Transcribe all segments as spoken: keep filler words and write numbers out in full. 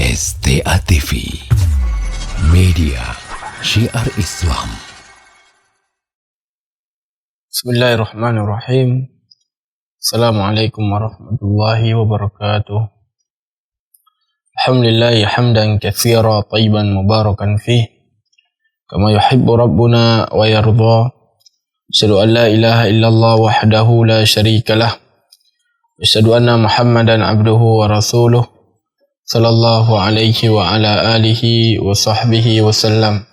S T A T V, media syiar Islam. Bismillahirrahmanirrahim. Assalamualaikum warahmatullahi wabarakatuh. Alhamdulillah, hamdan katsira, thayyiban mubarakan fih, kama yuhibbu Rabbuna wa yarda. Asyhadu an la ilaha illallah wahdahu la syarikalah. Asyhadu anna Muhammadan abduhu wa rasuluh, sallallahu alaihi wa ala alihi wa sahbihi wa sallam.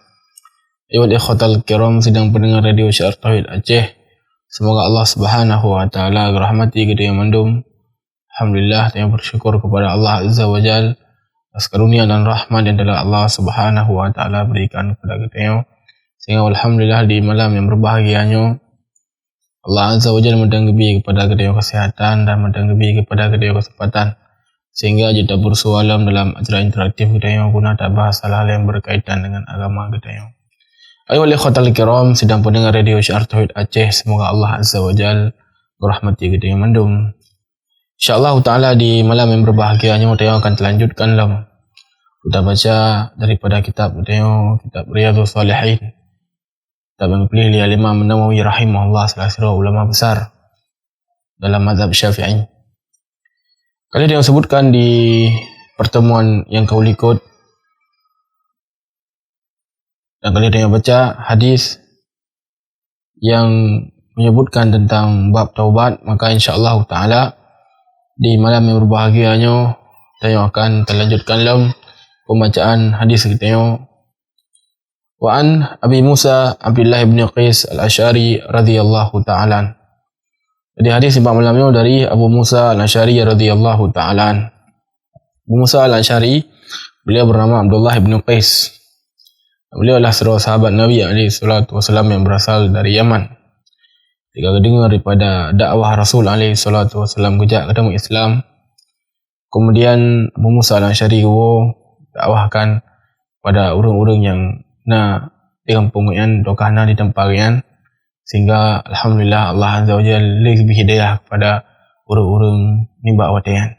Ayuhal ikhwatal kiram, sidang pendengar Radio Syiar Tauhid Aceh. Semoga Allah Subhanahu wa Taala geurahmati geutanyoe mandum. Alhamdulillah, tanyoe bersyukur kepada Allah Azza wa Jal atas karunia dan rahmat yang telah Allah Subhanahu wa Taala berikan kepada geutanyoe. Sehingga alhamdulillah, di malam yang berbahagia nyoe, Allah Azza wa Jalla mantong geubri kepada geutanyoe kesehatan dan mantong geubri kepada geutanyoe kesempatan, sehingga jeuet tapeureusoe lom dalam acara interaktif geutanyoe guna tabahas hal-hal yang berkaitan dengan agama geutanyoe. Ayuhal ikhwatal kiram, sidang pendengar Radio Syiar Tauhid Aceh, semoga Allah Azza wa Jalla merahmati geutanyoe mandum. Insya Allah Taala, di malam yang berbahagia nyoe, geutanyoe akan talanjutkan lom tabaca daripada kitab geutanyoe, kitab Riyadhus Shalihin. Kitab nyang geupiléh lé Al-Imam Nawawi rahimahullah, salah sidroe ulama besar dalam mazhab Syafi'i. Ka lheueh tanyoe sebutkan di pertemuan nyang ka likot, dan ka lheueh tanyoe baca hadis yang menyebutkan tentang bab taubat, maka insya Allah Taala di malam yang berbahagia nyoe, tanyoe akan talanjutkan lom pembacaan hadis geutanyoe. Wa an Abi Musa Abdullah bin Qais Al-Asy'ari radhiyallahu ta'ala an. Jadi, hadis nibak malam nyoe dari Abu Musa Al-Asy'ari radhiyallahu ta'ala an. Abu Musa Al-Asy'ari, beliau bernama Abdullah bin Qais. Beliau adalah saudara sahabat Nabi alaihi salatu wasallam yang berasal dari Yaman. Ketika geudeungoe daripada dakwah Rasul alaihi salatu wasallam, geujak geutanyoe Islam, kemudian Abu Musa Al-Asy'ari geuwoe dakwahkan pada ureuëng-ureuëng nyang na di gampông nyan atawa na di teumpat nyan, sehingga alhamdulillah, Allah Azza wa Jalla lé geubri hidayah kepada ureuëng-ureuëng nibak watée nyan.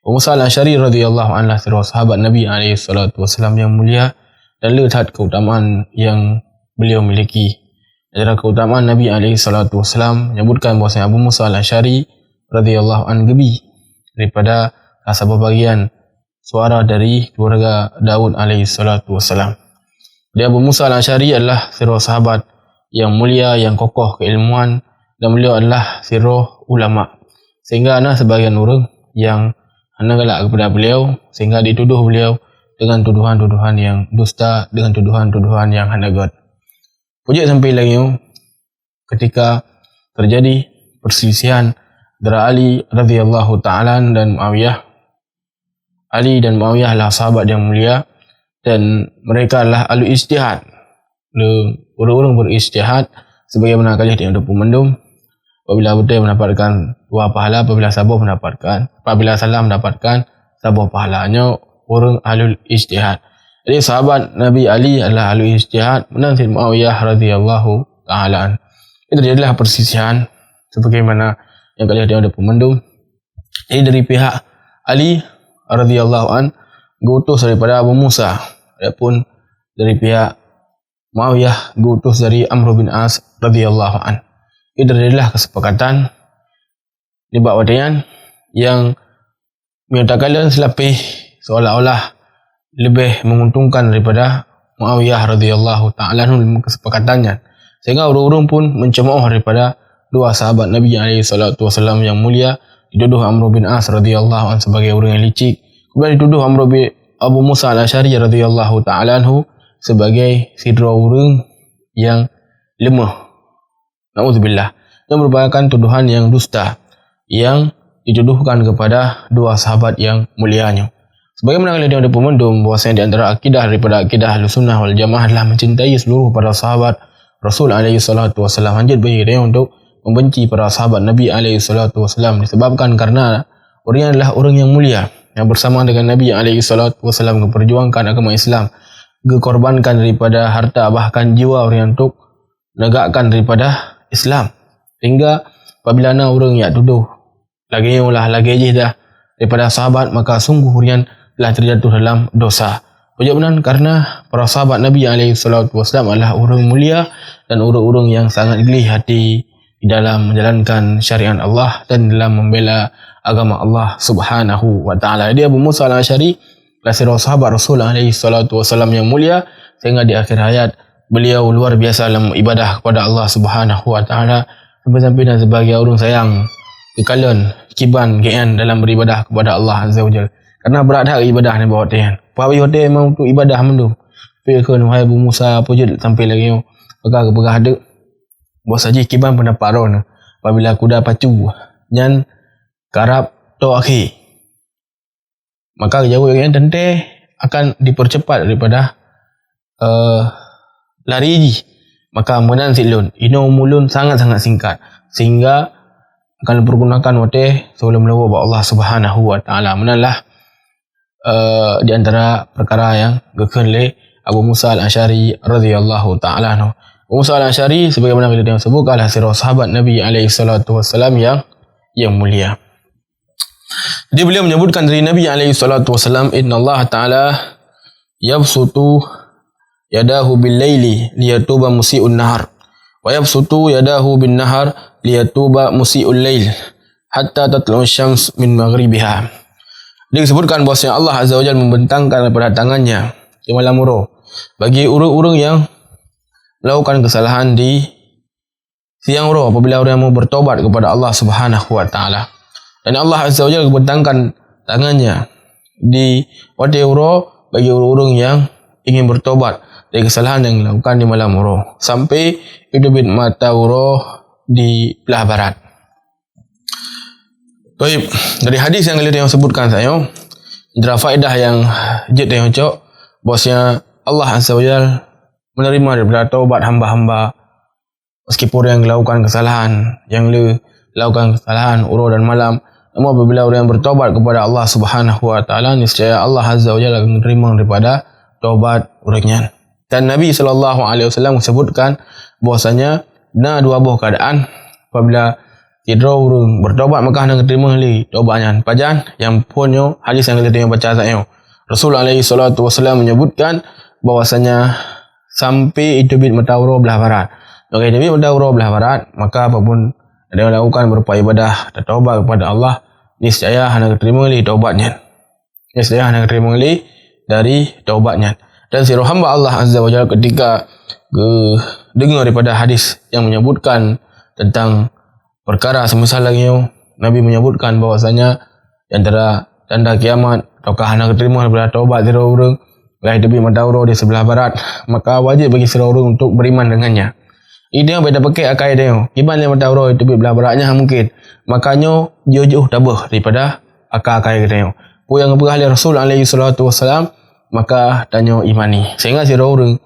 Abu Musa Al-Asy'ari radhiyallahu anhu, sahabat Nabi alaihi salatu wasallam yang mulia, dan le that keutamaan yang beliau miliki. Antara keutamaan Nabi alaihi salatu wasallam menyebutkan bahwasanya Abu Musa Al-Asy'ari radhiyallahu anhu geubri daripada saboh bagian suara dari keluarga Daud alaihi salatu wasallam. Jadi, Abu Musa Al-Asy'ari adalah sidroe sahabat yang mulia, yang kokoh keilmuan, dan beliau adalah sidroe ulama. Sehingga na sebagian ureuëng yang hana galak kepada beliau, sehingga dituduh beliau dengan tuduhan-tuduhan yang dusta, dengan tuduhan-tuduhan yang hana göt. Peue jeuet sampai lagée nyoe, ketika terjadi perselisihan antara Ali radhiyallahu ta'ala dan Muawiyah. Ali dan Muawiyah adalah sahabat yang mulia dan mereka adalah ahli ijtihad. Le, ureuëng-ureuëng berijtihad sebagaimana ka lheueh tanyoe teupeue mandum. Apabila beutôi mendapatkan dua pahala, apabila saboh mendapatkan, apabila salah mendapatkan saboh pahala. Nyoe ureuëng ahlul ijtihad. Jadi, sahabat Nabi Ali adalah ahlul ijtihad, meunan cit Muawiyah radhiyallahu ta'ala an. Itu jadilah perselisihan sebagaimana yang ka lheueh tanyoe teupeue mandum. Jadi, dari pihak Ali radhiyallahu an geuutus daripada Abu Musa, adapun dari pihak Muawiyah geuutus dari Amr bin As radhiyallahu an. Jadi, terjadilah kesepakatan nibak watée nyan yang menyatakan seulapeh seolah-olah leubeh menguntungkan daripada Muawiyah radhiyallahu ta'ala anhu dalam kesepakatan nyan. Sehingga ureuëng-ureuëng pun mencemooh daripada dua sahabat Nabi alaihi salatu wasallam yang mulia, dituduh Amr bin As radhiyallahu anhu sebagai ureuëng yang licik. Kemudian dituduh Amr bin, Abu Musa Al-Asy'ari radhiyallahu ta'ala anhu sebagai sidroe ureuëng yang lemah. Na'udzubillah. Yang merupakan tuduhan yang dusta yang dituduhkan kepada dua sahabat yang mulia nyoe. Sebagaimana ka lheueh tanyoe teupeue mandum bahwasanya di antara akidah daripada akidah Ahlussunnah wal Jamaah adalah mencintai seluruh para sahabat Rasul alaihi salatu wasallam. Hanjeuet bagi geutanyoe untuk membenci para sahabat Nabi alaihi salatu wasallam disebabkan karena ureuëng nyan adalah ureuëng yang mulia yang bersama dengan Nabi alaihi salatu wasallam memperjuangkan agama Islam, geukorbankan daripada harta bahkan jiwa ureuëng nyan untuk menegakkan daripada Islam. Sehingga apabila na ureuëng nyang tuduh lagée nyoe lah, lagée jih dah daripada sahabat, maka sungguh ureuëng nyan telah terjatuh dalam dosa. Peujeuet meunan karena para sahabat Nabi alaihi salatu wasallam adalah ureuëng mulia dan ureuëng-ureuëng yang sangat gleh hati di dalam menjalankan syariat Allah dan dalam membela agama Allah Subhanahu wa Taala. Jadi Abu Musa Al-Asy'ari adalah sidroe sahabat Rasul alaihi salatu wasallam yang mulia, sehingga di akhir hayat beliau luar biasa dalam ibadah kepada Allah Subhanahu wa Taala, sampai-sampai na sibagoe ureuëng sayang geukalon kiban geuén dalam beribadah kepada Allah Azza wa Jalla. Karena brat that ibadah nibak watée nyan. Peuhabéh watée memang untuk ibadah mandum. Tapi kheun, "Wahai Abu Musa, peue jeuet sampai lagée nyoe?" Maka geupeugah deuk, bahwasajih kiban peundapat droeneuh, apabila kuda pacu nyan karab toe akhé, maka geujaweueb nyan teuntée akan dipercepat daripada, eh, lari jih. Maka meunan cit lôn, inoe umu lôn sangat-sangat singkat, sehingga akan dipergunakan watée sebelum leuwah bak Allah Subhanahu wa Taala. Meunanlah, eh, di antara perkara yang geukheun lé Abu Musa Al-Asy'ari radhiyallahu taala anhu. Abu Musa Al-Asy'ari, sebagaimana kita tengok sebut, adalah sidroe sahabat Nabi alaihi salatu wasallam yang, yang mulia. Jadi beliau menyebutkan dari Nabi alaihi salatu wasallam, "Innallaha ta'ala yabsutu yadahu bil laili liyatuba musii'un nahar, wa yabsutu yadahu bin nahar liyatuba musii'ul lail, hatta tatlu'u syams min maghribiha." Disebutkan bahwasanya Allah Azza wa Jalla membentangkan daripada tangannya di malam uroe bagi ureuëng-ureuëng yang melakukan kesalahan di siang uroe apabila ureuëng mau bertobat kepada Allah Subhanahu wa Taala. Dan Allah Azza wa Jalla geubentangkan tangannya di watée uroe bagi ureuëng-ureuëng yang ingin bertobat dari kesalahan yang dilakukan di malam uroe, sampai teubiet mata uroe di blah barat. Baik, dari hadis yang kita sebutkan saat nyoe, antara faedah yang jeuet dan cok, bahwasanya Allah Azza wa Jalla menerima daripada taubat hamba-hamba, meskipun yang melakukan kesalahan, yang le melakukan kesalahan uroe dan malam. Namun apabila orang yang bertobat kepada Allah Subhanahu wa Taala, niscaya Allah Azza wa Jalla akan menerima daripada taubat orang nyan. Dan Nabi sallallahu alaihi wasallam sebutkan bahwasanya na dua boh keadaan apabila sidroe ureuëng bertobat maka hana geuterima lé tobat nyan. Pajan? Nyang phon nyoe hadis nyang geutanyoe baca saat nyoe. Rasul alaihi salatu wasallam menyebutkan bahwasanya sampai teubiet mata uroe blah barat. Maka teubiet mata uroe blah barat, maka apapun yang dilakukan berupa ibadah, tatobat kepada Allah, niscaya hana geuterima lé tobat nyan. Niscaya hana geuterima lé dari taubat nyan. Dan sidroe hamba Allah Azza wa Jalla ketika geudeungoe daripada hadis yang menyebutkan tentang perkara semisal lagée nyoe, Nabi menyebutkan bahwasanya di antara tanda kiamat, ataukah hana geuterima daripada taubat sidroe ureuëng, lheueh teubiet mata uroe di sebelah barat, maka wajéb bagi sidroe ureuëng untuk beriman dengannya. Ideh beda pakai akai deh. Kiban lé mata uroe teubiet blah barat nyan mungkin. Maka nyoe jioh-jioh tabeuh daripada akai-akai geutanyoe. Peue nyang geupeugah lé Rasul alaihi salatu wasalam, maka tanyoe imani. Sehingga sidroe ureuëng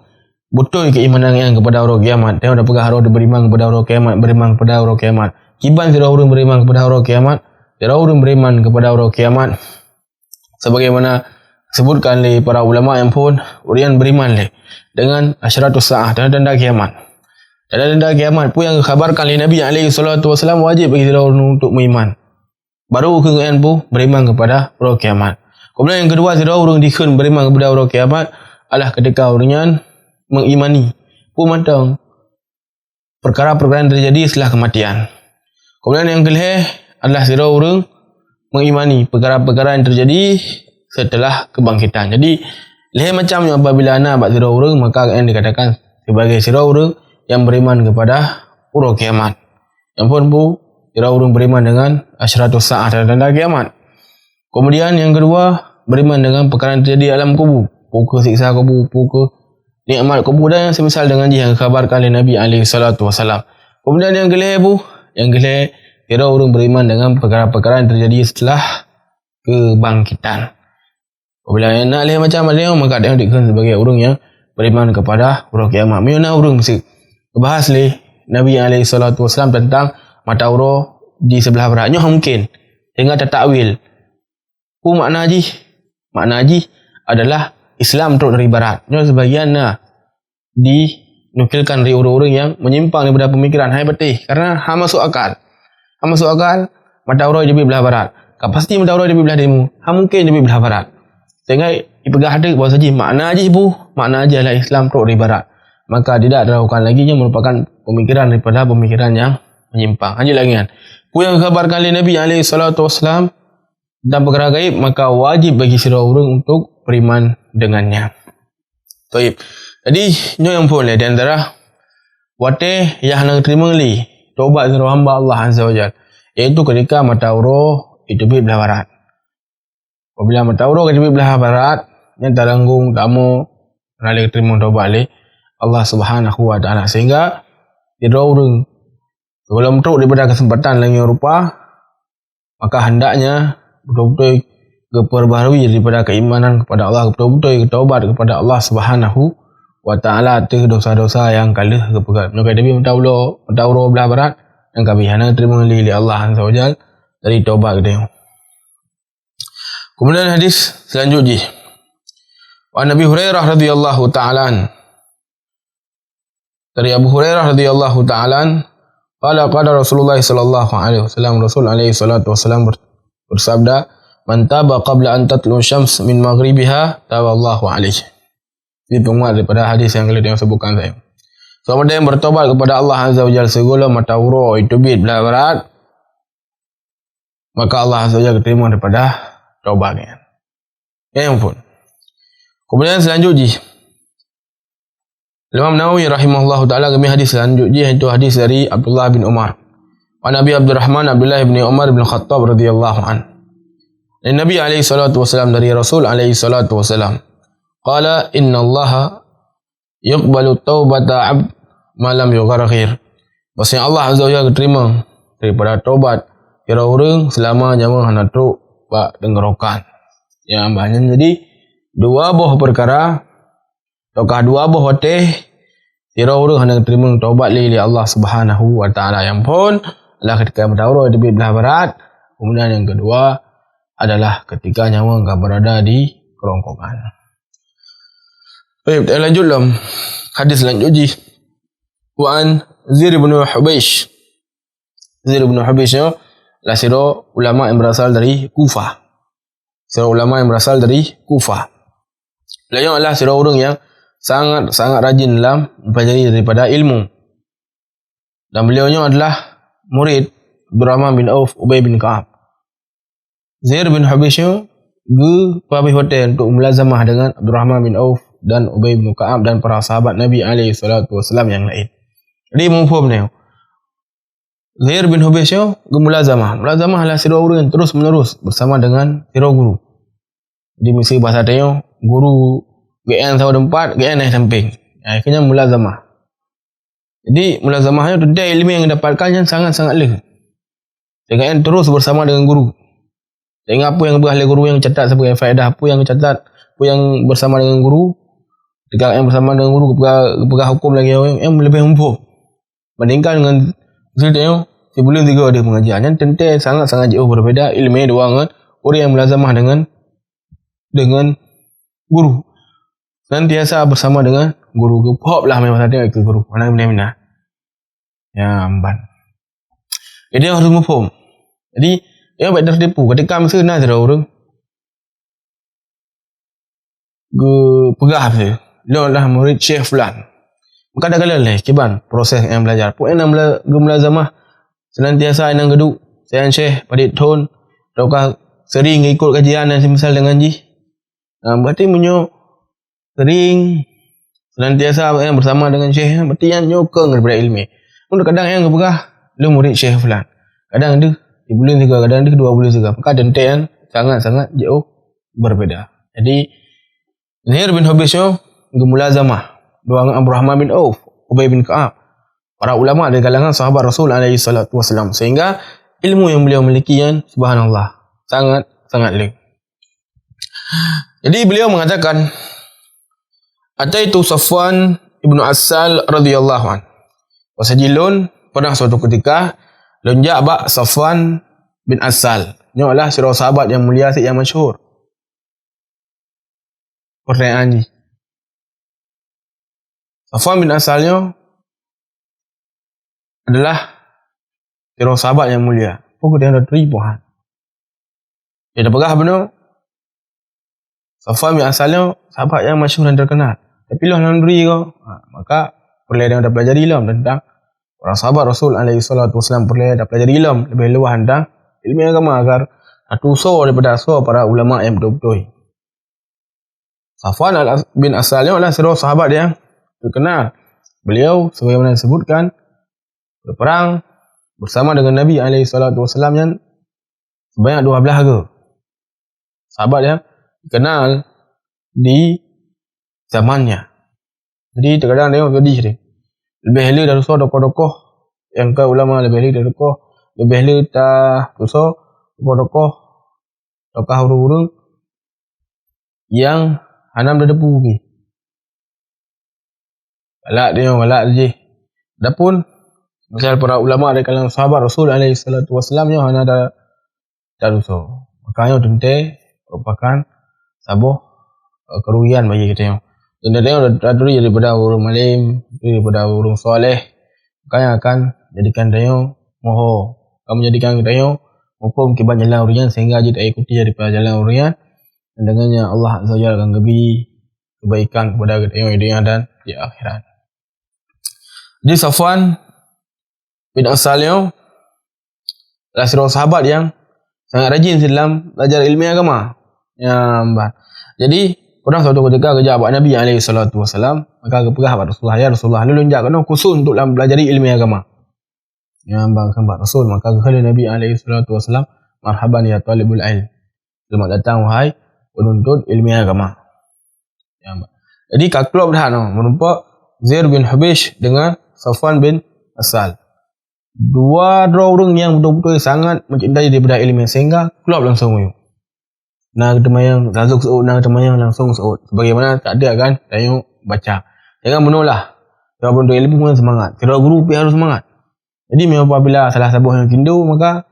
beutôi keimanan nyan kepada uroe kiamat. Tanyoe tapeugah droe beriman kepada uroe kiamat, beriman kepada uroe kiamat. Kiban sidroe ureuëng beriman kepada uroe kiamat, sidroe ureuëng beriman kepada uroe kiamat. Sebagaimana sebutkan lé para ulama nyang phon, ureuëng nyan beriman lé dengan asyratus saah, tanda-tanda kiamat. Tanda-tanda kiamat peue nyang dikhabarkan lé Nabi alaihi salatu wasalam wajéb bagi sidroe ureuëng untuk meuiman. Baru keuh nyan peue beriman kepada uroe kiamat. Kemudian nyang keudua, sidroe ureuëng dikheun beriman kepada uroe kiamat adalah ketika ureuëng nyan mengimani peue mantong perkara-perkara yang terjadi setelah kematian. Kemudian nyang keulhée adalah sidroe ureuëng mengimani perkara-perkara yang terjadi setelah kebangkitan. Jadi, lhée macam nyoe apabila na bak sidroe ureuëng, maka yang dikatakan sebagai sidroe ureuëng yang beriman kepada uroe kiamat. Nyang phon peue, sidroe ureuëng beriman dengan asyratus saah, tanda-tanda kiamat. Kemudian nyang keudua, beriman dengan perkara yang terjadi alam kubu. Peue keuh siksa kubu, peue keuh nikmat kubu dan yang semisal dengan jih nyang dikhabarkan lé Nabi alaihi salatu wasalam. Kemudian nyang keulhée peue, nyang keulhée, sidroe ureuëng beriman dengan perkara-perkara yang terjadi setelah kebangkitan. Apabila na lhée macam nyoe, maka tanyoe dikheun sebagai ureuëng yang beriman kepada uroe kiamat. Meunyoe na ureuëng meusi bahas lé Nabi alaihi salatu wasalam tentang mata uroe di sebelah barat. Nyoe mungkin sehingga tatakwil. Peue makna jih? Makna jih adalah Islam trok dari barat. Nyoe sebagian na dinukilkan dari ureuëng-ureuëng yang menyimpang daripada pemikiran hai beutih, karena ha masuk akal. Ha masuk akal, mata uroe teubiet blah barat. Ka pasti mata uroe teubiet blah timu, ha mungkin teubiet blah barat. Sehingga ipeugah teuk bahwa saji makna jih bu, makna jih adalah Islam trok dari barat. Maka tidak dilakukan lagi, nyoe merupakan pemikiran daripada pemikiran yang menyimpang. Lanjut lagi kan. Peue nyang dikhabarkan lé Nabi alaihi salatu wassalam dan perkara gaib, maka wajib bagi sidroe ureuëng untuk beriman dengannya. Taib. Jadi, nyoe nyang phon lé di antara watée nyang hana geuteurimong lé tobat sidroe hamba Allah Azza wa Jal, yaitu ketika mata uroe jiteubiet blah barat. Apabila mata uroe ka jiteubiet blah barat, nyan taranggung tamu hana lé geuteurimong tobat lé Allah Subhanahu wa Taala, sehingga sidroe ureuëng sebelum trok daripada kesempatan lagée rupa, maka hendaknya beutôi-beutôi geupeurbaharui daripada keimanan kepada Allah, beutôi-beutôi geutaubat kepada Allah Subhanahu wa Taala ateueh dosa-dosa nyang ka lheueh geupeugét. Meunyoe ka teubiet mata uroe, mata uroe blah barat, nyang ka bih hana teurimong lé Allah Azza wa Jal dari taubat geutanyoe. Kemudian hadis selanjut jih. Wa Nabi Hurairah radhiyallahu ta'ala an. Dari Abu Hurairah radhiyallahu ta'ala an, qala, qala Rasulullah sallallahu alaihi wasallam, Rasul alaihi salatu wasallam ber-, bersabda, "Man taba qabla an tatlu syams min maghribiha, taballahu alaihi." Ini penguat daripada hadis yang kali yang sebutkan saya. Siapa yang bertobat kepada Allah Azza wa Jalla sebelum mata uroe jiteubiet blah barat, maka Allah Azza wa Jalla terima daripada taubat nyan. Ya, ampun. Kemudian selanjut jih, Imam Nawawi rahimahullahu taala geumi hadis selanjut jih, iaitu hadis dari Abdullah bin Umar. An Abi Abdurrahman Abdullah bin Umar bin Khattab radhiyallahu an. Dari Nabi alaihi salatu wasalam, dari Rasul alaihi salatu wasalam. Qala, "Innallaha yaqbalu taubata abd ma lam yugharghir." Maksudnya Allah Azza wa Jalla geuterima daripada taubat kira ureuëng selama nyawa hana trok bak tenggorokan. Ya, maknanya jadi dua boh perkara, ataukah dua boh watée kira ureuëng hana geuterima taubat lé, lé Allah Subhanahu wa Taala. Nyang phon adalah ketika mata uroe teubiet blah barat, kemudian yang kedua adalah ketika nyawa ka berada di kerongkongan. Baik, kita lanjut dalam hadis lanjut jih. Wa an Zir bin Hubaish. Zir bin Hubaish nyoe adalah sidroe ulama yang berasal dari Kufah. Sidroe ulama yang berasal dari Kufah. Beliau adalah sidroe ureuëng yang sangat-sangat rajin dalam mempelajari daripada ilmu. Dan beliau nyoe adalah murid Abdurrahman bin Auf, Ubay bin Ka'ab. Zair bin Hubaysh nyoe geupeuhabéh watée untuk mulazamah dengan Abdurrahman bin Auf dan Ubay bin Ka'ab dan para sahabat Nabi alaihi salatu wasalam yang lain. Jadi, muphom nyoe. Zair bin Hubaysh nyoe geumulazamah. Mulazamah adalah sidroe ureuëng terus-menerus bersama dengan sidroe guru. Jadi, miseu bahasa tanyoe, guru geuék saboh teumpat, geuék sampéng. Ha, nyan mulazamah. Jadi, mulazamah nyoe teuntée iéleumé nyang geudapatkan nyan sangat-sangat lheueh. Geuék terus bersama dengan guru. Teuingat peue nyang geupeugah lé guru nyang catat sebagai faedah, peue nyang catat, peue nyang bersama dengan guru. Teuingat nyang bersama dengan guru geupeugah, geupeugah huköm lagée nyang leubeh muphom bandingkan ngon miseu tanyoe sibuleuen sigoe deuh pengajian. Nyan teuntée sangat-sangat jiôh berbeda iéleumé dua ngon ureuëng nyang mulazamah dengan, dengan guru. Senantiasa bersama dengan guru. Geupeuhôb lah meusateue keu guru. Hana mina-mina. Ya, meunan. Jadi, harus muphom. Jadi, ya, baik tertipu. Ketika miseu na sidroe ureuëng geupeugah miseu, "Lôn adalah murid Syekh Fulan." Maka takalon lé kiban proses nyang belajar. Peue nyang mula-, geumulazamah senantiasa nyang geuduek sajan Syekh padit thon, ataukah sering geuikot kajian nyang semisal dengan jih. Nah, berarti meunyoe sering senantiasa bersama dengan Syekh, berarti nyan nyoe keu daripada iéleumé. Mun kadang nyang geupeugah, "Lôn murid Syekh Fulan." Kadang deuh sibuleuen sigoe, kadang deuh dua buleuen sigoe. Maka teuntée nyan sangat-sangat jiôh berbeda. Jadi, Zair bin Hubaysh nyoe geumulazamah dua ngon Abdurrahman bin Auf, Ubay bin Ka'ab, para ulama dari kalangan sahabat Rasul alaihi salatu wasalam, sehingga ilmu yang beliau miliki nyan, subhanallah, sangat-sangat lheueh. Jadi, beliau mengatakan, "Ataitu Safwan ibnu Asal radhiyallahu anhu." Bahasa jih lôn pernah suatu ketika lôn jak bak Safwan bin Asal. Nyoe adalah sidroe sahabat nyang mulia, nyang masyhur. Pertanyaan jih. Safwan bin Asal nyoe adalah sidroe sahabat nyang mulia. Peue geutanyoe turi pohan? Dia teupeugah bunoe, Safwan bin Asal nyoe sahabat nyang masyhur dan terkenal. Tapi lôn hana turi goe. Ha, maka peureulée tanyoe tapelajari lom teuntang orang sahabat Rasul alaihi salatu wasallam, peureulée tapelajari lom leubeh luwah teuntang ilmu agama agar tatusoe daripada asoe para ulama nyang beutôi-beutôi. Safwan al-, bin Asal nyoe adalah sidroe sahabat nyang terkenal. Beliau sebagaimana disebutkan berperang bersama dengan Nabi alaihi salatu wasallam nyan sebanyak dua belas go. Sahabat nyang dikenal di zamannya. Jadi, terkadang tanyoe pedih deh. Leubeh le tatusoe tokoh-tokoh nyang ka ulama, leubeh le tatusoe, leubeh le tatusoe tokoh-tokoh, tokoh ureuëng-ureuëng nyang hana meuteupeue pih. Galak tanyoe, galak jih. Adapun misal para ulama dari kalangan sahabat Rasul alaihi salatu wasallam nyoe hana ta-, tatusoe. Maka nyoe teuntée merupakan saboh, eh, kerugian bagi geutanyoe. Dan tanyoe taturi daripada ureuëng malém, daripada ureuëng saleh. Maka nyan akan jadikan tanyoe moho, akan menjadikan geutanyoe muphom kiban jalan ureuëng nyan sehingga jeuet taikuti daripada jalan ureuëng nyan. Dan dengannya Allah Azza wa Jalla akan geubri kebaikan kepada geutanyoe di dunia dan di akhirat. Jadi Safwan bin Asal nyoe adalah sidroe sahabat nyang sangat rajin dalam belajar ilmu agama. Ya, bah. Jadi, pernah suatu ketika geujak bak Nabi alaihi salatu wasallam, maka geupeugah bak Rasulullah, "Ya Rasulullah, lôn jak keunoe khusus untuk lam-, belajari ilmu agama." Ya, bah, kheun bak Rasul, maka geukheun lé Nabi alaihi salatu wasallam, "Marhaban ya talibul ilm." Selamat datang, wahai penuntut ilmu agama. Ya, bah. Jadi, ka klop that nyoe, meurumpok Zair bin Hubaysh dengan Safwan bin Asal. Dua droe ureuëng nyang beutôi-beutôi sangat mencintai daripada ilmu sehingga klop langsung yue. Na geuteumanyong langsung seuôt, na geuteumanyong langsung seuôt. Sebagaimana takdir akan tanyoe baca. Jangan bunoe lah. Sebab untuk ilmu pun semangat. Sidroe guru pih harus semangat. Jadi, apabila salah saboh nyang tindu, maka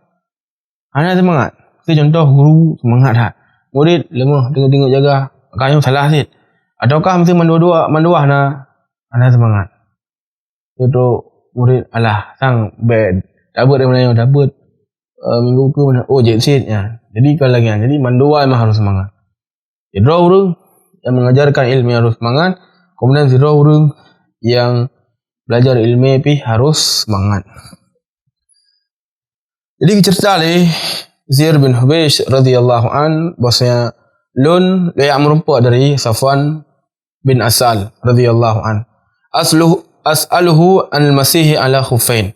hana semangat. Meusti contoh guru semangat that. Murit lemah, teungoh-teungoh jaga, maka nyoe salah cit. Ataukah meusti mandua-dua, mandua hana, hana semangat. Itu murid, alah, sang bèk tabeuet dari meunyoe tabeuet, eh, minggu keu mana? Oh, jeuet cit nyan. Jadi, kalau lagèe nyan, jadi mandua memang harus semangat. Sidroe ureueng yang mengajarkan ilmu harus semangat, kemudian sidroe ureueng yang belajar ilmu pih harus semangat. Jadi, geuceurita lé Zair bin Hubaysh radhiyallahu an, bahwasanya lôn lôn jak meurumpok dari Safwan bin Asal radhiyallahu an. Asluhu, as'aluhu anil masihi ala khuffain.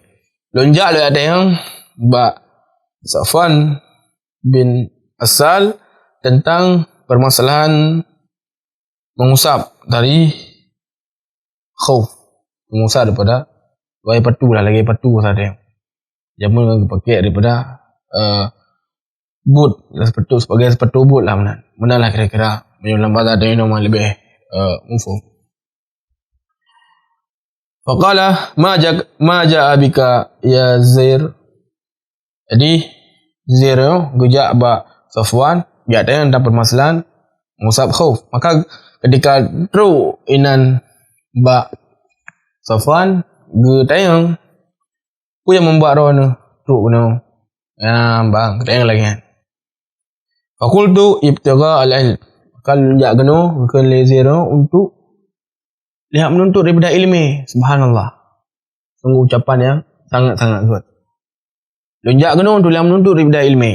Lôn jak lôn jak tanyong bak Safwan bin Asal tentang permasalahan mengusap dari khuf. Mengusap daripada, bak patu lah, lagèe patu saja. Jameun geupakèk daripada, eh, but, sepatu, sebagai sepatu but lah meunan. Meunan lah kira-kira, meunyoe lam bahasa tanyoe leubeh, eh, mufhum. Faqala, "Ma ja-, ma ja'a bika ya Zair?" Jadi, Zair nyoe geujak bak Safwan, jak tanyong tentang permasalahan mengusap khuf. Maka, ketika trok inan bak Safwan, geutanyong, "Peue nyang membuat droeneuh trok keunoe?" "Ya, bang," geutanyong lagèe nyan. "Faqultu ibtigha al-ilm." Maka lôn jak keunoe, geukheun lé Zair nyoe, untuk lheueh menuntut daripada ilmu. Subhanallah. Sungguh ucapan yang sangat-sangat gèt. Lôn jak keunoe untuk lheueh menuntut daripada ilmu.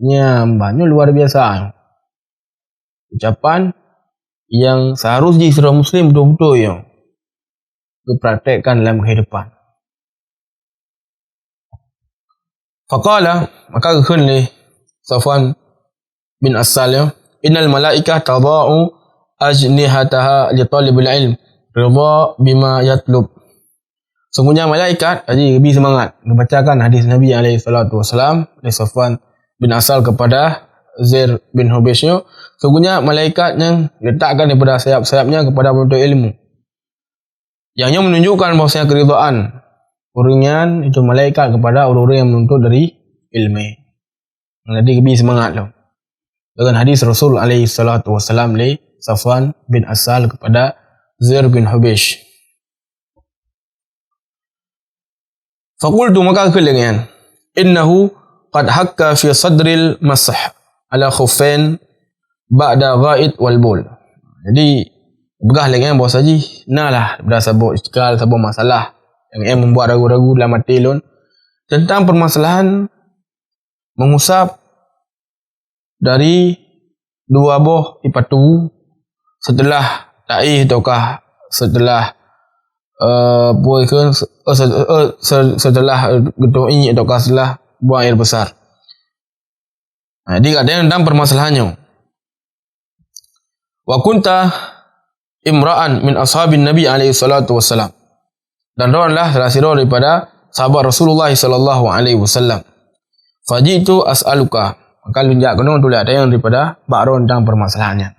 Nyan, bah, nyoe luar biasa. Ucapan yang seharus jih sidroe muslim beutôi-beutôi nyoe geupraktekkan dalam kehidupan. Faqala, maka geukheun lé Safwan bin Asal nyoe, "Innal malaikah tadha'u ajnihataha li talibil ilm, ridha bima yatlub." Sungguhnya malaikat, jadi geubri seumangat, geubacakan hadis Nabi alaihi salatu wasalam lé Safwan bin Asal kepada Zair bin Hubaysh nyoe, sungguhnya malaikat nyang letakkan daripada sayap-sayapnya kepada penuntut ilmu. Yang nyoe menunjukkan bahwasanya keridhaan ureueng nyan, itu malaikat, kepada ureueng-ureueng yang menuntut dari ilmu. Jadi geubri seumangat lom. Dengan hadis Rasul alaihi salatu wasalam lé Safwan bin Asal kepada Zair bin Hubaysh. Faqultu, maka geukheun lé nyan, "Innahu qad hakka fi sadril masah ala khuffain ba'da ghaid wal bawl. Jadi, peugah lé nyan bahwa saji, na lah daripada saboh iskal, saboh masalah nyang membuat ragu-ragu dalam até lôn tentang permasalahan mengusap dari dua boh ié patu setelah taéh ataukah setelah, eh, peue kheun, eh, se-, eh, se-, setelah, eh, geutoh ié ataukah setelah buang air besar. Ha, jadi, ada tentang permasalahan nyoe. Wa kunta imra'an min ashabin Nabi alaihi salatu wassalam. Dan droeneuh salah sidroe daripada sahabat Rasulullah sallallahu alaihi wasallam. Fajitu as'aluka. Maka lôn jak keunoe tuléh ayat daripada bak droeneuh tentang permasalahan nyan.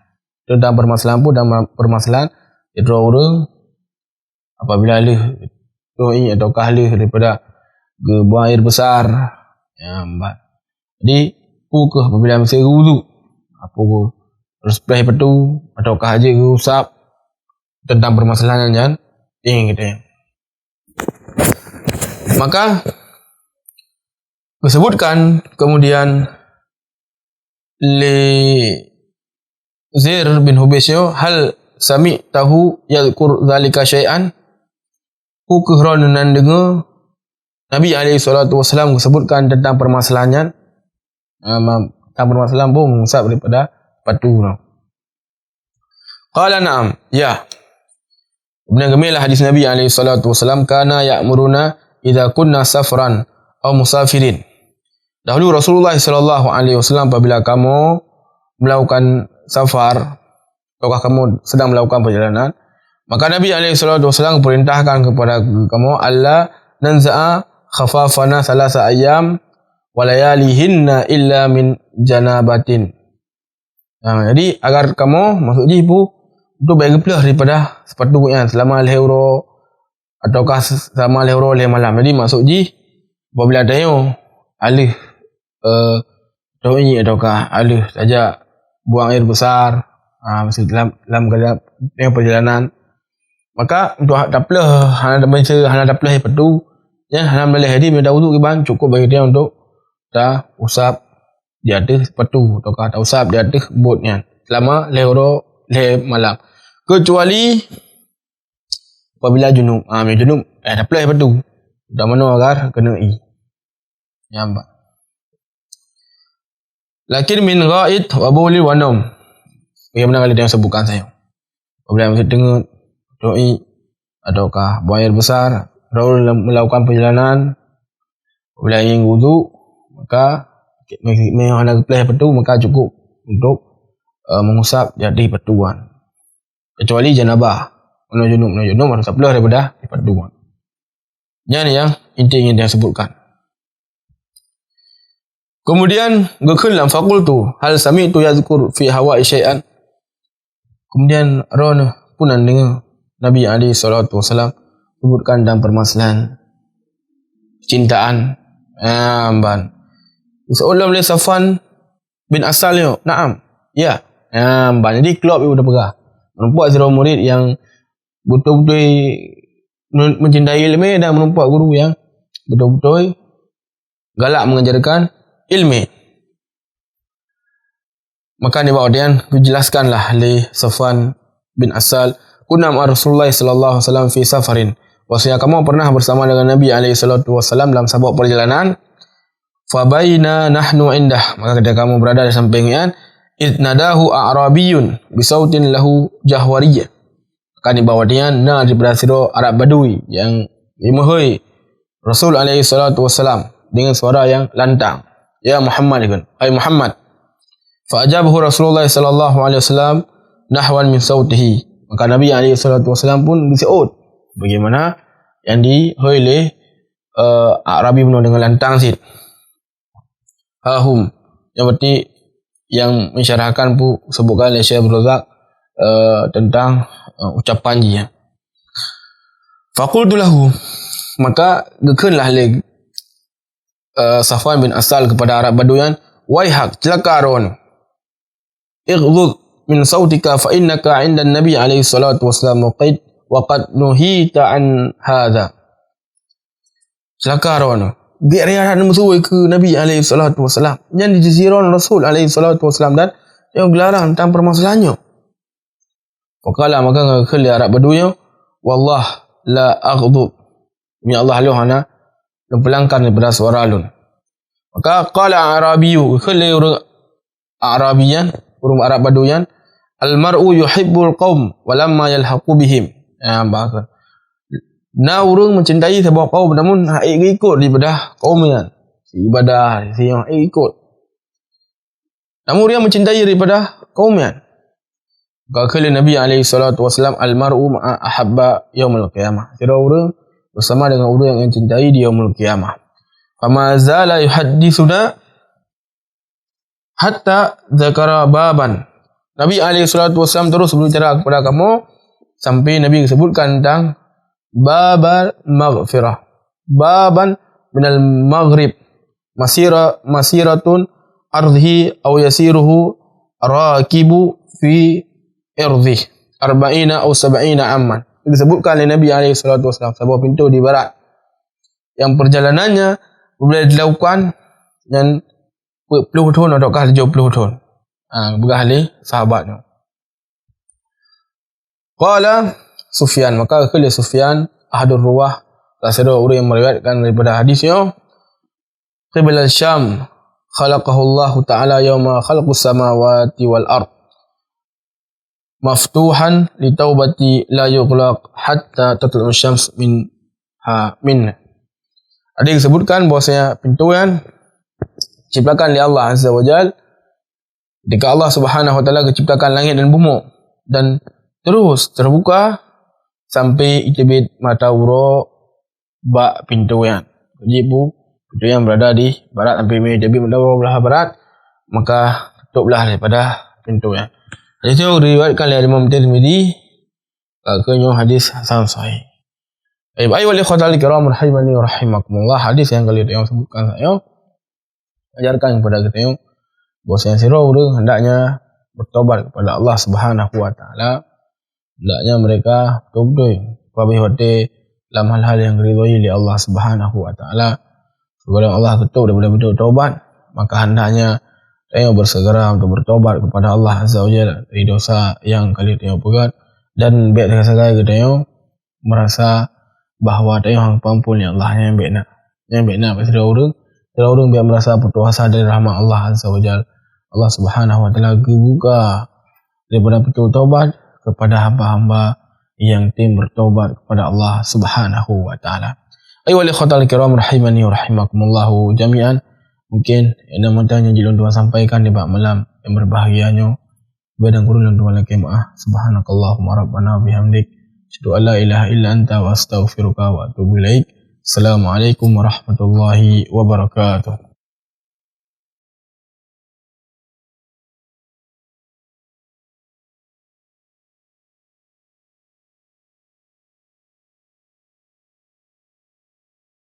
Tentang permasalahan peue? Dan permasalahan sidroe ureuëng apabila lheueh toh ié ataukah lheueh daripada geubuang air besar. Ya, meunan. Jadi, peue keuh apabila meusti geuwudu? Peue keuh harus pleh ié patu ataukah hana geuusap? Tentang permasalahan nyan, ingin kita. Maka, disebutkan kemudian lé Zair bin Hubaisy nyoe, "Hal sami'tahu yadhkur dzalika syai'an?" Peue keuh droeneuh na deungoe Nabi alaihi salatu wasallam geusebutkan tentang permasalahan nyan? Ah, ma-, tentang permasalahan boh mengusap daripada patu nyoe. Qala, "Na'am, ya." Kemudian geumeulah hadis Nabi alaihi salatu wasallam, "Kana ya'muruna idza kunna safran aw musafirin." Dahulu Rasulullah sallallahu alaihi wasallam apabila kamoe melakukan safar, ataukah kamoe sedang melakukan perjalanan, maka Nabi alaihi salatu wasallam perintahkan kepada kamoe, "Alla nanza'a khafafana salasa ayyam wa layalihinna illa min janabatin." Ha, jadi, agar kamoe, maksud jih peue, untuk bèk geupleh daripada sepatu nyan selama lhèe uroe, ataukah se-, selama lhèe uroe lhèe malam. Jadi, maksud jih, apabila tanyoe alheueh, eh, toh ié ataukah alheueh saja buang air besar, ha, maksud dalam, dalam keadaan perjalanan, maka untuk tapleh, hana tapleh, hana tapleh ié patu, ya, hana meuleh, jadi meunyo tawudu kiban, cukup bagi tanyoe untuk tausap di ateueh sepatu, ataukah tausap di ateueh bot nyan selama lhèe uroe lhèe malam. Kecuali apabila junub. Ah, meunyo junub, eh, tapleh ié patu. Utamana agar keuneuk ié. Nyan bah. Lakin min ghaid wa bauli wa naum. Bagaimana kalau dia sebutkan saya? Apabila meuteungeut, toh ié, ataukah buang air besar, lalu melakukan perjalanan, apabila ingin wudu, maka meunyo hana geupleh ié patu, maka cukup untuk, eh, mengusap di ateueh ié patu nyan. Kecuali janabah. Meunyo junub, meunyo junub harus tapleh daripada ié patu nyan. Nyan nyang inti ingin disebutkan. Kemudian geukheun lom, "Faqultu, hal sami'tu yadhkur fi hawa'i syai'an?" Kemudian droeneuh peue na deungoe Nabi alaihi salatu wasalam sebutkan tentang permasalahan cintaan? Ah, ban. Geuseuôt lom lé Safwan bin Asal nyoe, "Na'am, ya." Ah, ban. Jadi, klop ié udah peugah. Meureumpok sidroe murit nyang beutôi-beutôi men-, mencintai ileumèe dan meureumpok guru nyang beutôi-beutôi galak mengajarkan ileumèe. Maka nibak watèe nyan geujelaskanlah lé Safwan bin Asal, "Kunna ma'a Rasulullah sallallahu alaihi wasallam fi safarin." Bahwasanya kamoe pernah bersama dengan Nabi alaihi salatu wasallam dalam saboh perjalanan. "Fa baina nahnu indah." Maka ketika kamoe berada di samping nyan, "Idz nadahu a'rabiyyun bi sautin lahu jahwariyyah." Maka nibak watèe nyan na daripada sidroe Arab Badui nyang jimeuhôi Rasul alaihi salatu wasalam dengan suara yang lantang, "Ya Muhammad," kheun, "Hai Muhammad." Fa ajabahu Rasulullah sallallahu alaihi wasallam nahwan min sautihi. Maka Nabi alaihi salatu wasalam pun geuseuôt bagaimana nyang jihôi lé, eh, Arabi bunoe dengan lantang cit. Hahum. Nyang berarti nyang mensyarahkan peue sebutkan lé Syekh Abdul Razak, eh, tentang, eh, ucapan jih, ya. Faqultu lahu, maka geukheunlah lé, eh, Safwan bin Asal kepada Arab Badui nyan, "Waihak, ceulaka droeneuh. Ighdud min sautika fa innaka 'indan Nabi alaihi salatu wassalam wa qad, wa qad nuhita an hadza." Ceulaka droeneuh. Gét raya that neumeusuwai keu Nabi alaihi salatu wassalam. Nyan jisirôn Rasul alaihi salatu wassalam dan Tanyoe geularang tentang permasalahan nyoe. Faqala, maka geukheun lé Arab Badui nyoe, "Wallah la aghdub." Demi Allah, lôn hana lôn peulangkan daripada suara lôn. Maka qala Arabiyyu, geukheun lé ureuëng Arabi nyan, ureuëng Arab Badui nyan, "Al mar'u yuhibbul qaum wa lamma yalhaqu bihim." Ya, bahkan na ureuëng mencintai saboh kaum namun hana geuikot daripada kaum nyan. Ibadah, si hana ikot. Namun dia mencintai daripada kaum nyan. Geukheun lé Nabi alaihi salatu wasallam, "Al mar'u ma'a ahabba yaumil qiyamah." Sidroe ureuëng bersama dengan ureuëng yang cintai di yaumul qiyamah. "Fama zala yuhaddisuna hatta dzakara baban." Nabi alaihi salatu wasallam terus berbicara kepada kamu sampai Nabi sebutkan tentang babal maghfirah. Baban minal maghrib. Masira, masiratun ardhihi aw yasiruhu rakibu fi irdhih. Arba'ina aw sab'ina amman. Disebutkan oleh Nabi alaihi salatu wasallam, saboh pintu di barat yang perjalanannya boleh dilakukan nyan peuet ploh thon ataukah tujoh ploh thon. Ha, peugah lé sahabat nyoe. Qala Sufyan, maka geukheun lé Sufyan, ahadur ruwah, salah sidroe ureuëng yang meriwayatkan daripada hadis nyoe, qibla Syam, khalaqahullahu ta'ala yauma khalaqus samawati wal ard. Maftuhan li taubati la yughlaq hatta tatlu'u syams min ha, min. Ada disebutkan bahwasanya pintu nyan diciptakan oleh Allah Azza wa Jal. Ketika Allah Subhanahu wa Taala geuciptakan langit dan bumoe dan terus terbuka sampai iteubiet mata uroe bak pintu nyan. Jadi bu, pintu nyan berada di barat sampai meunyo iteubiet mata uroe blah barat, maka tutuplah daripada pintu nyan. Hadis nyoe diriwayatkan oleh Imam Tirmidzi, ka keuh nyoe hadis hasan sahih. Baik, ayyuhal ikhwatal kiram rahimani wa rahimakumullah, hadis yang kali yang sebutkan saya ajarkan kepada kita nyoe, bahwasanya sidroe ureuëng hendaknya bertobat kepada Allah Subhanahu wa Taala, hendaknya mereka betul-betul pabeh watée lam hal-hal yang diridhoi oleh Allah Subhanahu wa Taala. Sebelum Allah tutup daripada pintu taubat, maka hendaknya tanyoe bersegera untuk bertobat kepada Allah Azza wa Jalla dari dosa yang kali tanyoe peubuet, dan bék sagai-sagai geutanyoe merasa bahwa tanyoe hana peuampun lé Allah. Nyan bék na. Nyan bék na bak sidroe ureuëng. Sidroe ureuëng bék merasa putus asa dari rahmat Allah Azza wa Jalla. Allah Subhanahu wa Taala geubuka daripada pintu taubat kepada hamba-hamba yang tim bertobat kepada Allah Subhanahu wa Taala. Ayyuhal ikhwatal kiram rahimani wa rahimakumullahu jami'an. Mungkin nyang mantong nyang jeuet lôn tuan sampaikan nibak malam yang berbahagia nyoe. Bak dan gurée lôn tuan lakée meu'ah. Subhanakallahumma rabbana bihamdik. Asyhadu an la ilaha illa anta wa astaghfiruka wa atubu ilaik. Assalamualaikum warahmatullahi wabarakatuh.